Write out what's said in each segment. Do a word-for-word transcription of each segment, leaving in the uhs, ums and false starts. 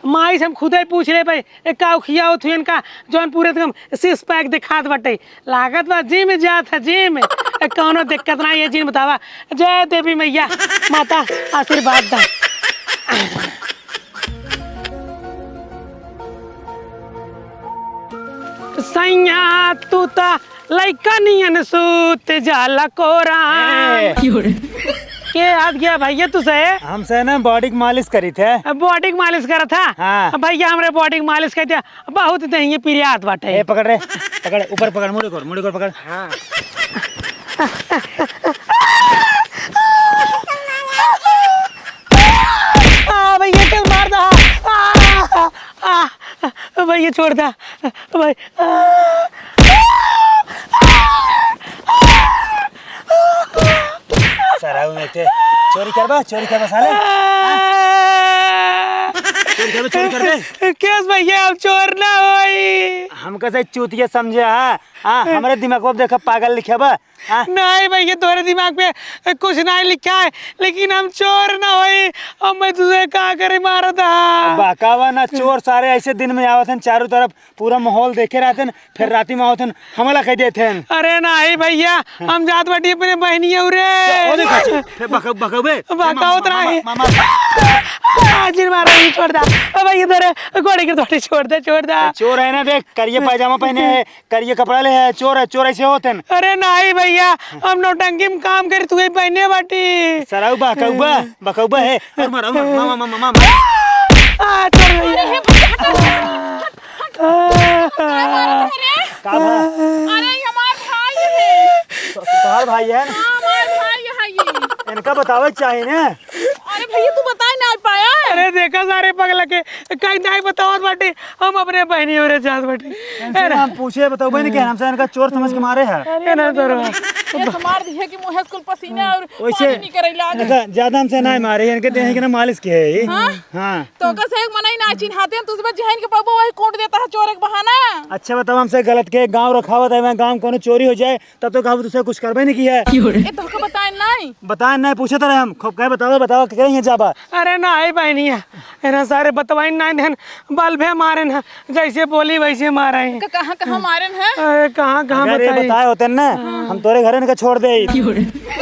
माई से हम खुदे पूछ लेबे, ए, का खियावत हुई इनका, जौन पूरे एकदम सिक्स पैक दिखात बाटे। लागत बा जिम जात है, जिम। ए, कौनो दिक्कत नाही है, जिम बतावा। जय देवी मैया, माता आशीर्वाद दा। सैया तू ता लइका नियन सूत जाला कोरा। ए। के हाथ गया भैया तुसे? हमसे ना बॉडी के मालिश करी थे। बॉडी के मालिश करत हा? हाँ। भैया हमरे बॉडी के मालिश कर दिया, बहुत देहिए पिरियात बाटे। ए, पकड़ रे, पकड़, ऊपर पकड़, मुड़ी कर, मुड़ी कर पकड़। हाँ। आ, भैया, चल मार दा। आ, आ, भैया, छोड़ दा। भाई, आ, आ, आ, आ। सराऊ में ते चोरी करबा, चोरी करबा साले? आ। चोरी करबे, चोरी करबे? केस भैया, हम चोर ना होई। हमका से चूतिया समझे, हाँ? हाँ, हमरे दिमाग को देखा पागल लिखे बा। हाँ? नहीं भैया, तोहरे दिमाग पे कुछ नहीं लिखा है, लेकिन हम चोर ना होई। अब मैं तुझे का करे, मारा था। बहकावा ना, चोर सारे ऐसे दिन में आवत हैं, चारों तरफ पूरा माहौल देखे रहते हैं, फिर राती में आवत हैं, हमला कर देते हैं। अरे नहीं भैया, हम जात बाटी अपने बहनिया उरे। ओ देखा, फिर बहकाऊ, बहकाऊ बे। बहकाऊ तो नहीं। मामा, मामा। आ, जिन मारा, ये छोड़ दा। अब ये इधर गोड़े के थोड़ी छोड़ दे, छोड़ दा। चोर है ना, देख, करिए पैजामा पहने है, करिए कपड़ा ले है, चोर है, चोर ऐसे होते हैं। अरे नहीं भैया, हम नौटंकी में काम करी, तू ही पहने बाटी। सराऊ बहकाऊ बा, बहकाऊ बा है। और मार, और मार, मामा, मामा, मामा। आ, चोर भैया। अरे, हे भैया, हट, हट, हट, हट। का मारत है रे? का भा? अरे, ये हमार भाई है। तो, तुम्हार भाई है? हाँ, हमार भाई है ये। इनका बतावे के चाही ने। अरे भैया, तू बताए ना पाया? अरे देखा सारे पगला के, कहीं नहीं बतावत बाटे, हम अपने बहनी ओरे जात बाटे। इनसे अरे। हम पूछे, बताओ बहनी के हमसे इनका चोर समझ के मारे है। अरे ए ना ना, करो। ये तो मार दिए कि मुँह से कुल पसीना और वैसे पानी निकरे लाग। देखा, ज्यादा हमसे नहीं मारे, इनके देह के ना मालिश के है ये। हाँ? हाँ। तो ओकर से एक मनई ना चिन्हाते हैं, तुझे जेहन के पबो वही कूट देता है चोर एक बहाना। अच्छा बताओ, हमसे गलत के गाँव रखावत है, वहाँ गाँव में कोनो चोरी हो जाए, तब तो कहबू तुझसे कुछ करबे नहीं किया है। ए, तोहके बताए नहीं? बताए नहीं, पूछे तो रहे हम। खूब कहे बतावा, बतावा, के कहीं जाबा? अरे ना, आई बहनिया, एना सारे बतवाइन नहीं देन, बल्बे मारे ना, जैसे बोली वैसे मारे हैं। क-, कहाँ, कहाँ मारे हैं? अरे कहाँ, कहाँ अगर ये बताई? बताए होते ना, हाँ। हम तोरे घरे इनका छोड़ दे।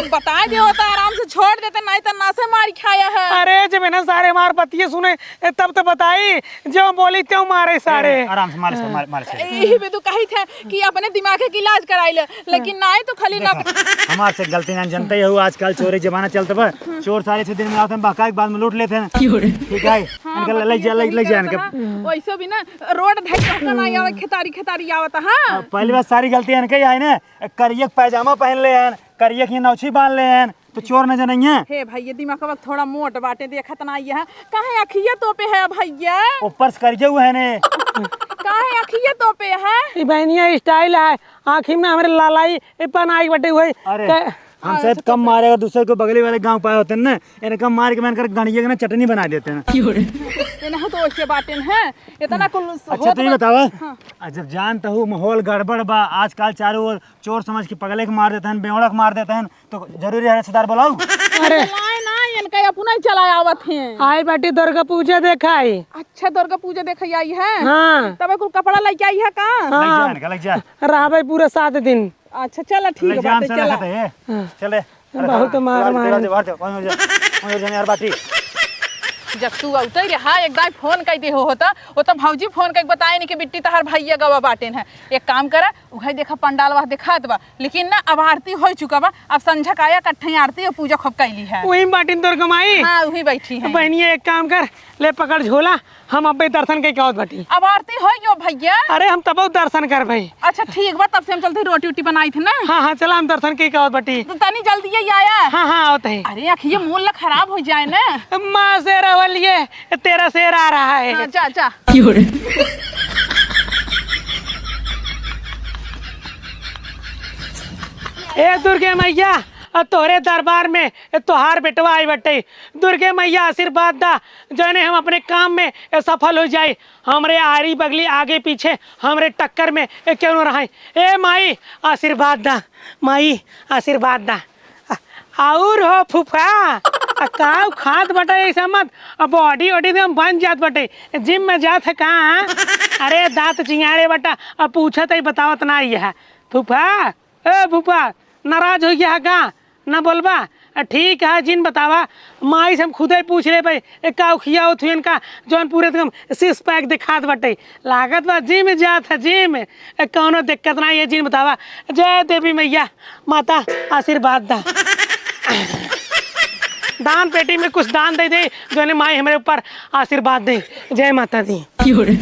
बताए दे होता, आराम से छोड़ देते, नहीं तो ना से मार खाया है। अरे जब एना सारे मार बतिये सुने, ए, तब तो बताई, जो बोली त्यों मारे सारे। ए, आराम से, मालिश कर, मार, मालिश कर। यही में तो कही थे कि अपने दिमाग के इलाज कराई ले, लेकिन नहीं तो खाली ना। देखा, हमार से गलती ना, जनते ही हो, आजकल चोरी जमाना चलत बा। चोर सारे से दिन में आते हैं, बहका के बाद में लूट लेते हैं। ठीक है, हाँ, इनका ले, ले जा, ले, ले जा इनके। हाँ, वैसे भी ना रोड धै के ना आवे, खेतारी, खेतारी आवत, हाँ। पहली बात सारी गलती इनके ही है ना, करिए पैजामा पहन ले हैं, करिए की नौछी बांध ले हैं, तो चोर न जनइहे। हे भैया, दिमागवा थोड़ा मोट बाटे, देखत ना ये है। काहे अखिया तोपे है भैया? ऊपर से करिए हुए है ने। काहे अखिया तोपे है? ई बहनिया स्टाइल है, आँखी में हमरे लालाई ए पन आई बटे हुए। अरे, क- हमसे अच्छा, कम तो मारेगा, दूसरे को बगली वाले गांव पाए होते हैं ना, इन्हें कम मार के मैं इनकर गणिये के ना चटनी बना देते हैं। ये नहीं तो ऐसे बातें हैं, इतना कुल अच्छा, होत तू ही बा- बतावा। हाँ। आ, जब जानता हूँ माहौल गड़बड़ बा, आजकल चारों ओर चोर समझ के पगले के मार देते हैं, बेवड़ा के मार देते हैं, तो जरूरी है रिश्तेदार बुलाऊं? अरे। बुलाए ना, इनका अपना ही चला आवत हैं। आई बाटी दुर्गा पूजा देखाई। अच्छा, दुर्गा पूजा देखाई आई है? हाँ। तबे कुल कपड़ा लेके आई है का? हाँ। लग जा इनका, लग जा। रहबे पूरा सात दिन। अच्छा, चला ठीक लग जा, बाटे, हमसे चला। रखत है ये। हाँ। चले। अरे बहुत हाँ, मार बाहर, मार। बाहर जा, बाहर जा, बाहर जा, बाहर जा यार बाटी। जब तू अउते रहा, एक दाई फोन कइ दे हो होता, वो तो भौजी फोन कइ बताए नहीं कि बिट्टी तहार भैया गवा बाटेन है। एक काम करा, उहै देखा पंडाल वह देखात बा, लेकिन ना अब आरती होइ चुका बा, अब संझा का आया कट्ठई आरती और पूजा खूब कैली है। वही बाटिन तोर कमाई। हाँ, वही बैठी है। बहनिया एक काम कर, ले पकड़ झोला, हम अब्बे दर्शन कइ के आवत बाटी। अब आरती होइ गयो भैया। अरे हम तब दर्शन करबे। अच्छा ठीक बा, तब से हम चलते रोटी वोटी बनाई थे ना। हाँ, हाँ, चला हम दर्शन कइ के आवत बाटी। तो तनी जल्दी ही आया। हाँ, हाँ, आवत है। अरे अखिया मोल ला खराब हो जाए ना। माँ शेर अवलिए, तेरा शेर आ रहा है। हाँ, जा, जा। ए दुर्गे मैया, अब तोहरे दरबार में तोहार बेटवा आई बटे। दुर्गे मैया आशीर्वाद दा, जौने हम अपने काम में सफल हो जाए। हमरे आरी बगली आगे पीछे हमरे टक्कर में केहू न रहे। ए माई आशीर्वाद दा, माई आशीर्वाद दा। अउर हो फूफा, आ काउ खात बटे ऐसा मत, आ बॉडी वॉडी एकदम बन जात बटे। जिम में जात है का? अरे दांत चिंगारे बटा, अब पूछत है बतावत ना ये है। फूफा, ए फूफा, नाराज हो गया है का? ना बोलबा? आ, ठीक है, जिन बतावा, माई से हम खुदे पूछ लेबे, ए, का खियावत हुई इनका, जौन पूरे एकदम सिक्स पैक दिखात बाटे। लागत बा जिम जात है, जिम। ए, कौनो दिक्कत ना है, जिन बतावा। जय देवी मैया, माता आशीर्वाद दा। दान पेटी में कुछ दान दे दे, जौने माई हमरे ऊपर आशीर्वाद दे। जय माता दी। अरे चोर रे,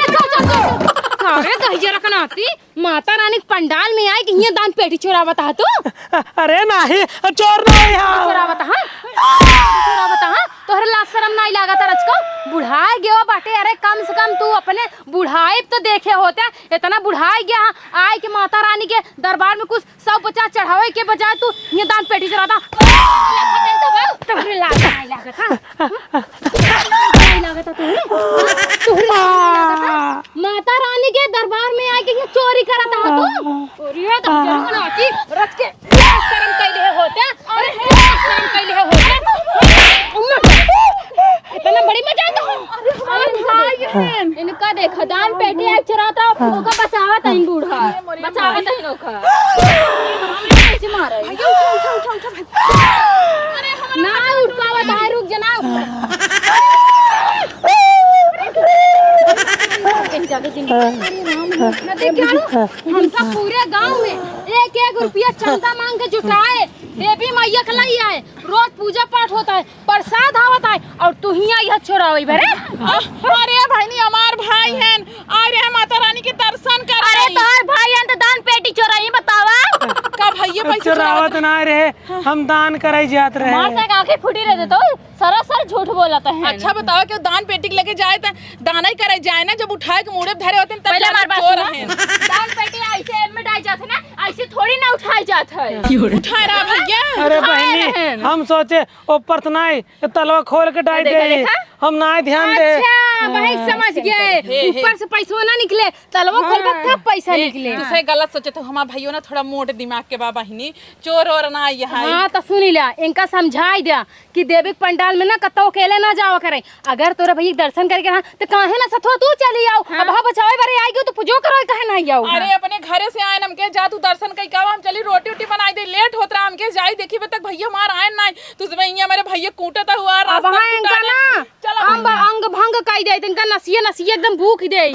चोर, चोर, चोर। अरे दहिजरा का नाती, माता रानी के पंडाल में आए कि हियां दान पेटी चोरावत हा तू? अरे नाही, चोर नाही हा। चोरावत हा? चोरावत हा? तोहरे लाज शरम नाही लागत है रचको? बुढ़ाए गयो बाटे, अरे कम से कम तू अपने बुढ़ाई तो देखे होते। इतना बुढ़ाए गया हा, आए के माता रानी के दरबार में कुछ सौ पचास चढ़ावे के बजाय तू ये दान पेटी चुराता। तोहरे लाज नाही लागत, हाँ? हाँ? लाज नाही लागत तोहरे? हाँ? तोहरे लाज नाही लागत, हाँ? माता रानी के दरबार में आके ये चोरी करत हा तू? चोरी है तो जरूर ना होती। रच के शर्म कैले होते, अरे शर्म कैले होते। इतना बड़ी मजाक। अरे भाई, इनका देखा, दान पेटी एक चुराता, ओका बचावत है बूढ़ा। बचावत है ओका। कैसे मारे? भैया, उठा, उठा, उठा, उठा, भैया। अरे, हमारा ना उठ पावत है, रुक जा, ना उठ। कहीं जाके जिंदगी। अरे राम, ना देख, क्या लो? हम सब पूरे गांव में एक एक रुपया चंदा मांग के जुटाए, देवी मैया के लिए आए, रोज पूजा पाठ होता है, प्रसाद आवत है और तू हियां यह चोरावे बरे। अ-, अरे बहिनी, हमार भाई हन, आ रहे हैं माता रानी के दर्शन करे। अरे तोहार भाई हन तो दान पेटी चोराई, बतावा। का भैया पैसे चोरावत ना रहे, हम दान करे जात रहे। मार से आंखें फूटी रहे तो सरासर झूठ बोलत है। अच्छा बतावा कि दान पेटी के लेके जाए त दान ही करे जाए ना, जब उठाए के मुड़े धरे होते हैं तब पहले जाने हमार बात चोर सुनो। हैं। दान पेटी ऐसे एडमिट आई जात है ना, ऐसे थोड़ी ना उठाई जात है। उठा रहा भैया। अरे उठा बहिनी, रहे हैं। हम सोचे ऊपर से नाई, तलवा खोल के डाल देखा, दे। देखा? हम नाई ध्यान दे। अच्छा, भाई समझ गए। हे, हे। ऊपर से पैसवा ना निकले, तलवा खोलबा हाँ। तब पैसा हे, निकले। तू से गलत सोचे तो हमार भैया ना थोड़ा मोट दिमाग के बा बहिनी, चोर और ना यहाँ। हाँ, तो सुनी ला, इनका समझाई द्या कि देवी के पंडाल में ना कतौ अकेले ना जावा करे। अगर तोरा भैया के दर्शन करे के रहा, तो काहे ना सथवा तू चली आओ। हाँ। अब हाँ बचावे बारे आई गयो तो पूजो करो, काहे ना आओ? अरे अपने घरे से आए हमके जा, तू दर्शन कई का हम चली रोटी वोटी बनाई दे, लेट होत रहा हमके जाई देखी बे तक भैया हमार आए ना। तुझ में ये हमारे भैया कूटता हुआ अब रास्ता हाँ में इनका उतारे। ना चलो अंग, भैया। अंग भंग कई दे, इनका नसिया नसिया एकदम भूख दे।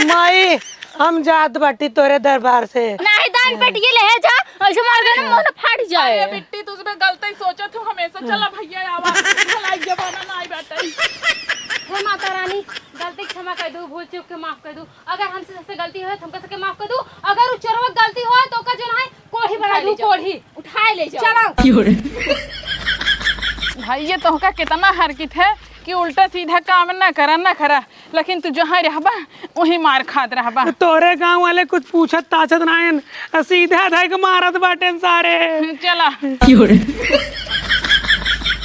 माई, हम जात बाटी तोरे दरबार से। नाही दान पेटिए ले जा, ऐसे मार देना मन फाट जाए। अरे बिट्टी, तुझ में गलती सोचत हूँ हमेशा। चला भैया, आवा, भलाई जमाना ना आई बाटे। हे माता रानी, गलती क्षमा कर दो, भूल चूक के माफ कर दो। अगर हमसे, हमसे गलती होए तो हमका सबके माफ कर दो। अगर उ चोरवा के गलती होए तो ओका जो ना है कोढ़ी बना उठाए ले दो, जाओ। कोढ़ी। उठाए ले जाओ। चलो। भाई, ये तोहका कितना हरकत है कि उल्टा सीधा काम ना करा, ना करा, लेकिन तू जहाँ रहबा, वहीं मार खात रहबा। तोरे गाँव वाले कुछ पूछत ताछत ना हन, सीधा धै के मारत बाटेन सारे। चला।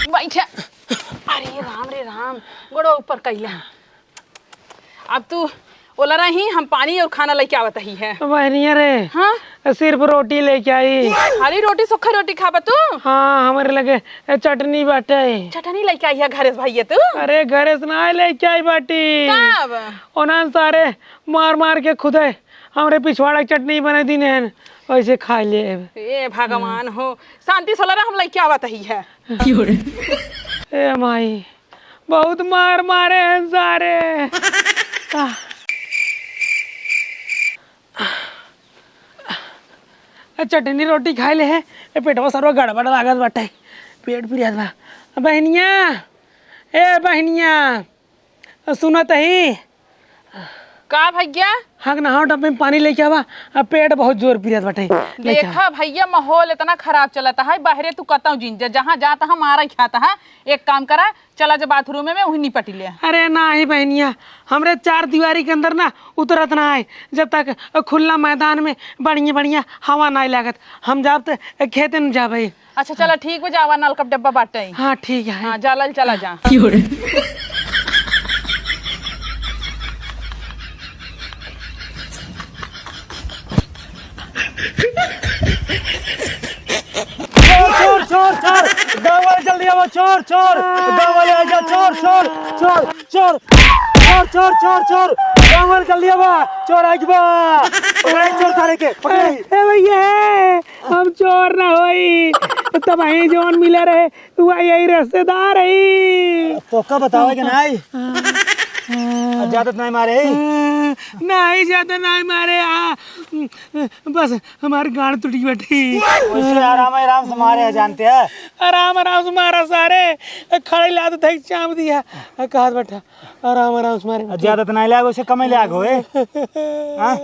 बैठा। अरे राम रे राम, गोड़ो ऊपर कैला। अब तू ओला रही, हम पानी और खाना लेके आवत ही है। बहनिया रे, हाँ? सिर्फ रोटी लेके आई। खाली रोटी, सूखा रोटी खाबा तू? हाँ, हमरे लगे चटनी बाटे। चटनी लेके आई है घरे से भैया तू? अरे घरे से ना लेके आई बाटी। कब? ओनन सारे मार मार के खुदे हमरे पिछवाड़ा के चटनी बने दीन है, वैसे खा ले। ए भगवान हो, शांति से ओला रह, हम लेके आवत ही है। ए माई, बहुत मार मारे हैं सारे। आ, आ, चटनी रोटी खाए ले है, ए पेटवा सरवा गड़बड़ लागत बाटे, पेट पिरियात बा। बहनिया, ए बहनिया, सुनत ही? का भैया? हाँ, नहाओ, डब्बे में पानी लेके आवा, अब पेट बहुत जोर पिरियात बाटे, लेके आवा। देखा भैया, माहौल इतना खराब चलत है, बहरे तू कतौ जिन जा, जहाँ जात है मारा ही खात है। एक काम करा, चला जा बाथरूम में, वहीं निपटी ले। अरे नाही बहनिया, हमरे चार दीवारी के अंदर ना उतरत ना है, जब तक खुला मैदान में बढ़िया बढ़िया हवा नाही लागत। हम जाब त खेते में जाबे। अच्छा चला ठीक बा, जावा, नलका डब्बा बाटे। हाँ ठीक है। हाँ, जाला, चला जा। ये वो चोर, चोर, गाँव वाले आ जा, चोर, चोर, चोर, चोर, चोर, चोर, चोर, चोर, गाँव वाले कर लिया बा, चोर आ गया बा, पकड़ाई चोर सारे के, पकड़ाई। ए भैया, हम चोर ना होई, तब वही जौन मिला रहे, वही यही रिश्तेदार है। तो का बतावे के नाई? ज्यादा तो नाई मारे? नाई, ज्यादा नाई मारे, हाँ। बस हमार गांड टूटी बटे। वैसे आराम, आराम से मारे हैं, जानते हैं? आराम, आराम से मारा सारे। खड़े लात धक चाप दिया। कहत बैठा, आराम, आराम से मारे बटे। ज्यादा तो नाई लाग, वैसे कम ही लाग होए। हाँ?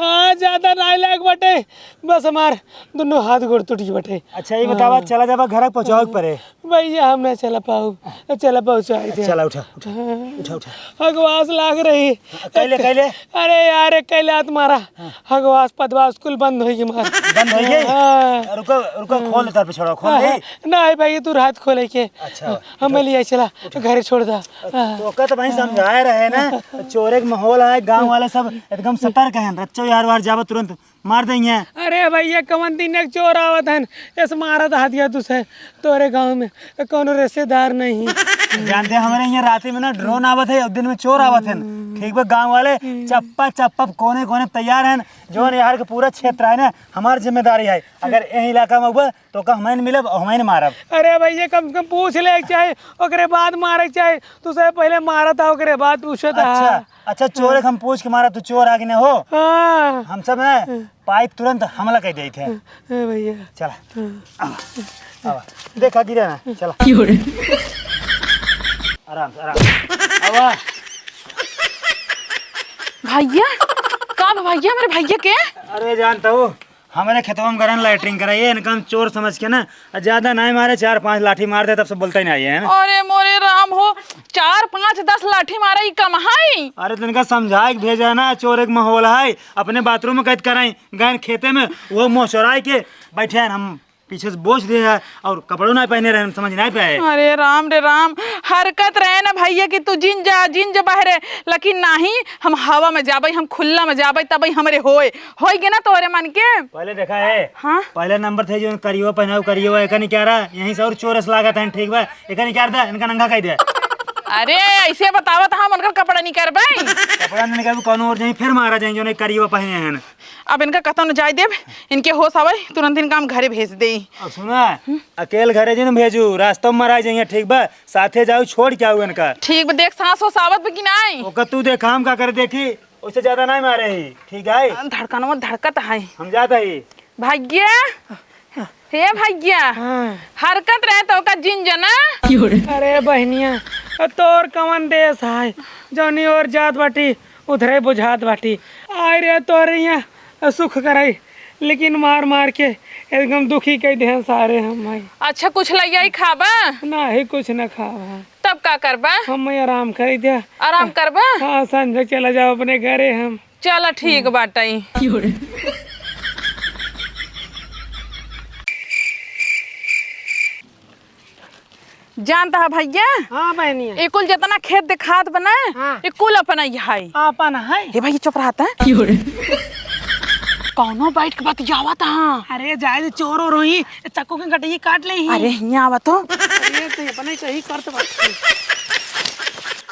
हाँ, ज्यादा नाई लाग बटे। बस हमार दोनों हाथ गोड़ टूटी बटे। अच्छा, ये बतावा, हाँ। चला जाबा घर पहुँचावे के परे? भैया, हम ना चला पाउब। चला पहुँचाई दे। चला, उठा, उठा, हाँ। उठा, उठा। हगवास लाग रही। कैले, कैले? अरे यार, कैले हाथ मारा। हाँ। हगवास, पदवास कुल बंद होई गे मार। बंद होई गे? हाँ। रुको, रुको, हाँ। खोल दे, तार पे छोड़ा, खोल हाँ, दे। हाँ। नहीं भाई, तू हाथ खोले के। अच्छा। हाँ, हमें ले आई, चला, उठा। घरे छोड़ दा। हाँ। तो ओका तो भाई समझाए रहे ना, हाँ। चोरे के माहौल है, गाँव वाले सब एकदम सतर्क हैं। रच्चो यार वार जाबा तुरंत। मार देंगे। अरे भैया, कवन दिन एक चोर आवत हन, एस मारत हाथ गया तुसे, तोरे गाँव में कौनो रिश्तेदार नहीं। जानते, हमारे यहाँ राती में ना ड्रोन आवत है और दिन में चोर आवत हन। ठीक बा, गाँव वाले चप्पा चप्पा कोने कोने तैयार हन। जौन यार के पूरा क्षेत्र है ना, हमार जिम्मेदारी है। अगर यही इलाका में हुआ तो का हमें मिलब और हमें मारब। अरे भैया, कम से कम पूछ ले के चाहे, ओकरे बाद मारे के चाहे। तुसे पहले मारा था, ओकरे बाद पूछा था। अच्छा। अच्छा, चोर के हम पूछ के मारा, तू चोर आगे न हो। हाँ। हम सब ना, हम्म। पाइप तुरंत हमला कर देते हैं। ए भैया। चला। हाँ। आवा, आवा। देखा गिरा ना, चला। क्यों रे? आराम से, आराम से। आवा। भैया, का बा भैया, मेरे भैया के? अरे जानता हूँ, हमरे खेतवा में गरन लैट्रिन कराइए, इनका हम चोर समझ के ना, आ ज्यादा नाहीं मारे, चार पाँच लाठी मार दे, तब से बोलता ही नाहीं है ना। अरे मोरे राम हो, चार पाँच दस लाठी मारे, ई कम है? अरे तो इनका समझाए के भेजा ना, चोर एक माहौल है, अपने बाथरूम में कैद कराई, गैन खेते में वो मोचराए के बैठे हैं, हम पीछे से बोझ दे है और कपड़ों ना पहने रहे, हम समझ नहीं पाए। अरे राम रे राम, हरकत रहे ना भैया कि तू जिन जा, जिन जा बाहरे, लेकिन नाहीं, हम हवा में जाबे, हम खुला में जाबे, तबे हमरे होए। होई गे ना तोहरे मन के? पहले देखा है? हाँ? पहले नंबर थे जो करियो पहनाओ करियो, एका नहीं क्या रहा? यहीं से और चोरस लागत है, ठीक बा? एका नहीं क्या रहा? इनका नंगा कह दे। अरे, ऐसे बतावा तो हम उनका कपड़ा नहीं करबे। कपड़ा नहीं करबे, कौन और जाई, फिर मारा जाई, जो नहीं करियो पहने हैं। अब इनका कतौ न जाए देब, इनके होश आवे, तुरंत इनका हम घरे भेज देई। अब सुना, हम्म। अकेल घरे जिन भेजू, रास्ता में मरा जाइए, ठीक बा? साथे जाऊ, छोड़ के आऊ इनका। ठीक बा, देख सांस होश आवत बा कि नाहीं? ओका तू देख, हम का करे देखी। ओसे ज्यादा नाहीं मारे ही, ठीक है? धड़कनवा धड़कत है। हम जात ही। भैया, हे भैया, हाँ। हरकत रहे तो का जिन जना। अरे बहनिया, तोर कवन देश है, जौनी ओर जात बाटी, उधरे बुझात बाटी। आय रे तोरे यहाँ सुख कराई, लेकिन मार मार के एकदम दुखी कई देहन सारे हम भाई। अच्छा, कुछ लइया ही खाबा? नाहीं, कुछ न खाबा। तब का करबा? हम आराम करी दे। आराम करबा? हाँ, संझक चला जाओ अपने घरे हम। चला, ठीक बाटई। जानता है भैया? हाँ बहनिया। ई कुल जितना खेत दिखात बा ना, हाँ। ई कुल अपना ही है। अपन है? हे भाई, चुप रहता है। कौनो बैठ के बतियावत है। अरे जाए दे, चोर ओर होई, चक्कू के गटई काट लेही। अरे हियाँ आवा तो। अरे तो अपने सही करत बात।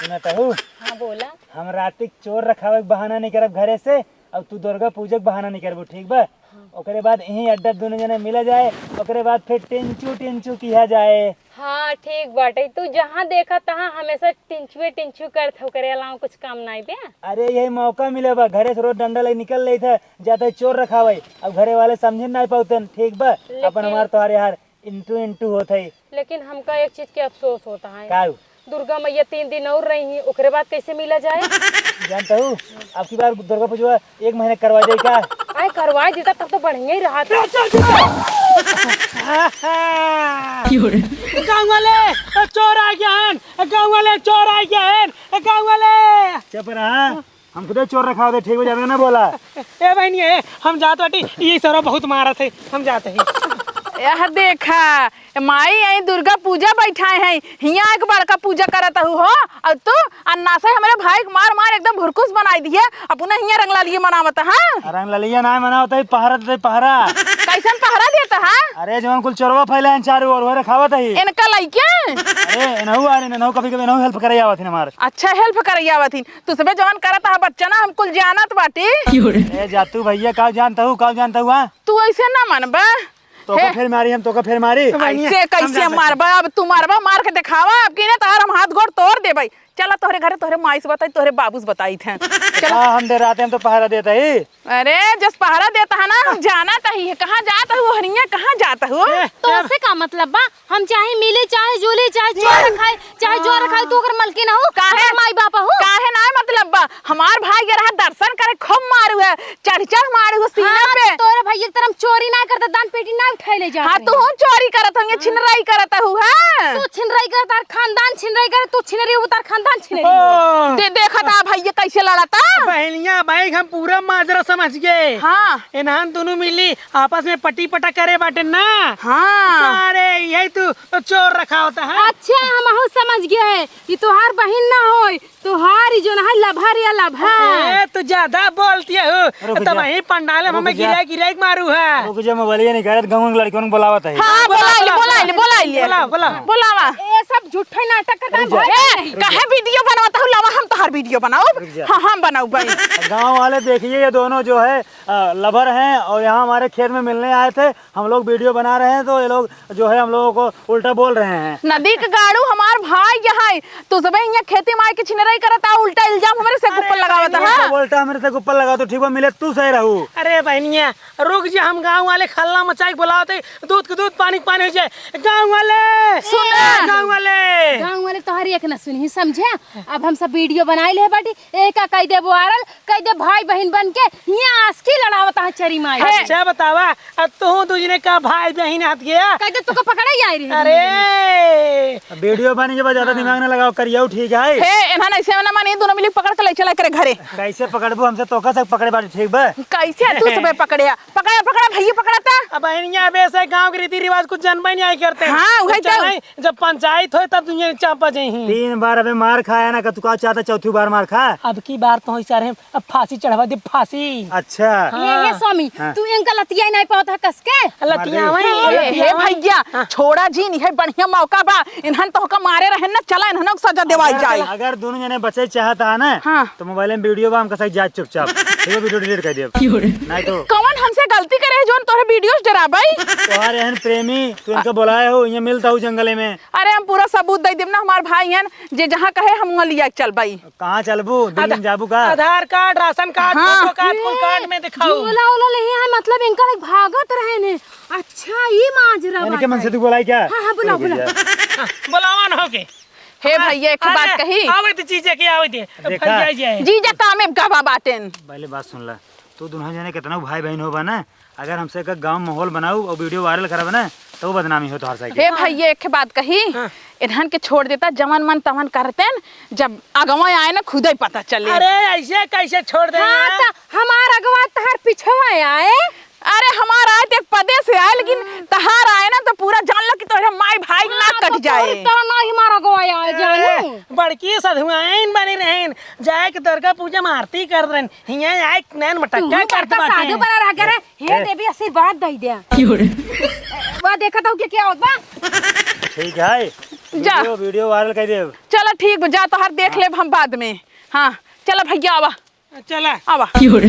सुना तहू? हाँ बोला। हम राती के चोर रखावे के बहाना नहीं करब घरे से, और तू दुर्गा पूजा के बहाना नहीं करबू, ठीक बा? हाँ। ओकरे बाद यहीं अड्डा दोनों जने मिला जाए, ओकरे बाद फिर टिंचू टिंचू किहा जाए। हाँ, ठीक बाटे। तू जहाँ देखा तहाँ हमेशा टिंचुए टिंचू करत हो, ओकरे अलावा कुछ काम नाई बे? अरे, यही मौका मिले बा, घरे से रोज डंडा ले निकल लेत है, जाते चोर रखावे, अब घरे वाले समझे नाई पावतन, ठीक बा? लेकिन अपन हमार तोहार यार इंटू इंटू होत है। लेकिन हमका एक चीज के अफसोस होता है। काऊ? दुर्गा मैया तीन दिन और रही हैं, ओकरे बाद कैसे मिला जाए? जानता हूँ, अब की बार दुर्गा पूजा एक महीने करवा जाए का? आए करवा देता तब तो बढ़िया ही रहा था। गाँव वाले, चोर आ गया है, गाँव वाले, चोर आ गया है, गाँव वाले। चुप रहा, हम खुदे चोर रखावत है, ठीक बा, ज्यादा ना बोला। ए बहनी, ए, हम जात बाटी, ये सरवा बहुत मारत है, हम जात ही। यह देखा, ए माई, यहीं दुर्गा पूजा बैठाए हैं, हियाँ एक बड़का पूजा करत हूँ हो, और तू अन्ना से हमरे भाई के मार मार एकदम भुरकुस बनाई दिए, अपना हियाँ रंगलालिये मनावत, हाँ? रंगलालिये नाहीं मनावत ही, पहरा देत ही, पहरा। कैसन पहरा देत हा? अरे जवन कुल चोरवा फैले हैं चारों ओर, वह रखावत ही। इनका लइके? अरे इनहू आ रहे, इनहू कभी कभी इनहू help करे आवत ही हमार। अच्छा help करे आवत ही, तू सबे जवन करत हा बच्चा ना, हम कुल जानत बाटी। ए जातू भैया, का जानत हूँ, का जानत हूँ, हाँ? तू ऐसे ना मनबा। तोका हे। फेर मारी हम, तोका फेर मारी। ऐसे कैसे मारबा? अब तू मारबा, मार के देखावा, अब की ना तोहर हम हाथ गोड़ तोड़ देबई। चला तोहरे घरे, तोहरे माई से बताई, तोहरे बाबू से बताई थे। चला। हाँ, हम डराते, हम तो पहरा देत ही। अरे, जस पहरा देत हा ना, हम जानत ही, कहाँ जात हू, हरिया कहाँ जात हू? ए, तो ए। से का मतलब बा? हम चाहे मिली, चाहे जुली, चाहे चोर खाई, चाहे जोर खाई, तू ओकर मलकिन हऊ, काहे? ओकर माई बाप हऊ। काहे ना मतलब बा? हमार भाई ये रहा दर्शन करे, खूब मारू है, चढ़ चढ़ मारू है सीना हाँ, पे। तो तोरे भैया के तरह हम चोरी ना करते, दान पेटी ना उठाए ले जाते हाँ, तू हैं। हूँ चोरी करत हूँ, ये छिनराई करत हूँ, हाँ। तू छिनराई करत, तार खानदान छिनराई करत, तू छिनरी हो, तार खानदान छिनरी हो। ओ। दे, देखा था भैया कैसे लड़ता। बहनिया भाई हम पूरा माजरा समझ गए। हाँ। इन्हान दोनों मिली आपस में पटी पटा करे बाटे ना। हाँ। सारे यही तू चोर रखावत है। अच्छा, हम हूँ समझ गए, ये तोहार बहिन ना होई, तोहार ही जो ना है लभर या लभर। ए, तू ज्यादा बोलती है हो। रुक तब जा। वहीं पंडाल में रुक हमें जा। गिरा गिरा के मारू है। रुक जा, मोबाइल ये नहीं करत, गाँव के लड़कियों को बुलावत है। हाँ, बुला, बोला ले, बुला, बोला ले, बोला ले। बोला, बोला। बोलावा। ए सब झूठे नाटक करता है, रुक जा। भाई ए, नहीं। काहे video बनवाता हूँ? लावा हम तोहार video बनाओ। रुक जा। हाँ, हम बनाओ भाई। गाँव वाले देखिए, ये दोनों जो है, अ, लवर हैं और यहाँ हमारे खेत में मिलने आए थे। हम लोग video बना रहे हैं तो ये लोग जो है हम लोगों को उल्टा बोल रहे हैं। नदी के गाड़ू हमार भाई यहाँ, तू सबे यहाँ खेती माई के छिनराई करत आ, उल्टा इल्जाम हमरे से अरे ऊपर लगावत भाई, है। उल्टा हमरे से ऊपर लगा तो ठीक बा, मिले तू सही रहू। अरे बहनिया, रुक जा, हम गाँव वाले खल्ला मचाई के बुलावत है, दूध के दूध, पानी के पानी हो जाए। गाँव वाले, सुना। ए, गाँव वाले। गाँव वाले तोहरी एक ना सुनी, समझे? अब हम सब video बनाई ले बाटी, एक का कह दे वायरल, कह दे भाई बहिन बन के हियाँ आस्की लड़ावत है चरी माई। अच्छा बतावा, अब तू दू जने का भाई बहिन हाथ गया? कह दे तू को पकड़े ही आई रही है अरे। दुनू जने। अब video बन के बाद ज्यादा हाँ। दिमाग ना लगाओ, करियो ठीक है। हे, एनहन ऐसे ना मानी, दोनों मिली पकड़ के ले चला करे घरे। कैसे पकड़बू हमसे? तोका से पकड़े बाटी ठीक बा? कैसे तू सबे पकड़े? पकड़ा, पकड़ा, भैया पकड़ा ता। अब बहनिया, अब ऐसे गाँव के रीति रिवाज कुछ जनबे नहीं आई करते हैं। हाँ, वही तो तो। चलाई, जब पंचायत होए तब दुनिया चापा जाई ही। तीन बार अबे मार खाया ना, का तू का चाहता चौथी बार मार खा? अब की बार तो होई सारे, अब फांसी चढ़वा दे, फांसी। अच्छा। हाँ। ये, ये स्वामी, हाँ। तू इनका लतिया ही नहीं पावत है कस के? लतिया मार दे। वही, हे, हे लतिया वही। भैया, हाँ। छोड़ा जी, नहीं है बढ़िया मौका बा, इन्हन तो का मारे रहे ना, चला इन्हन को सजा देवाई चला, जाए। चला। अगर दोनों जने बचे चाहता है ना, हाँ। तो मोबाइल में video बा, हम कसा जाए चुपचाप, ठीक है, video delete कर दे। क्यों रे? नहीं तो कौन हमसे गलती करे है जोन तोहरे videos डराबई? तोहार एहन प्रेमी, तू इनका बुलाए हो, ये मिलता हूँ जंगले में। अरे हम पूरा सबूत दे देब ना, हमार भाई हन, जे जहाँ कहे हम वहाँ लिया के चलबई। कहाँ चलबू? दिल्ली में आधा-, जाबू का? आधार कार्ड, राशन कार्ड, हाँ। फोटो कार्ड, कुल कार्ड में दिखाऊ। झोला ओला ले है, मतलब इनका लग भागत रहे ने। अच्छा, ई माजरा इनके बात मन से है। तू बुलाई क्या? हाँ, हाँ, बुलाओ, रुक जा। बुलाओ। हाँ, बुलावा ना होके। हे भैया, एक बात अरे, कही? आवे दे जीजा के, आवे दे। देखा? भैया जी आए। जीजा कामे में कहवा बाटेन? पहले बात सुन ला। तू दोनों जने कितना भाई बहन हो बा ना, अगर हमसे का गाँव माहौल बनाऊ और video viral करब ना, तो वो बदनामी हो तोहार साइकिल। हे भैया, एक बात कही, हाँ। इन्हन के छोड़ देता, जवन मन तवन करतेन, जब अगवा आए ना, खुदे पता चले। अरे, ऐसे कैसे छोड़ दे हाँ, यार? तो हमार अगवा तहार पिछवा आए। अरे, हमार आए तो एक पदे से आए, लेकिन हाँ। तहार आए ना, तो पूरा जान लो कि तोहरे माई भाई ना हाँ, कट तो जाए। तोहरे तरह ना ही हमार अगवा आए, ए, जानू। बड़की सधुआइन बनी रहेन, जाए के दुर्गा पूजा में आरती कर रहेन, हियाँ आए के नैन मटक्का तू करत करता बाटे। साधु बना रह करे, हे ए। देवी आशीर्वाद दे दे। क्यों रे? वह देखत हूँ कि क्या होत बा? ठीक है, जा। Video, video viral कर दे। चला ठीक बा, जा तोहार देख हाँ। लेब हम बाद में। हाँ, चला भैया आवा। चला। आवा। क्यों रे?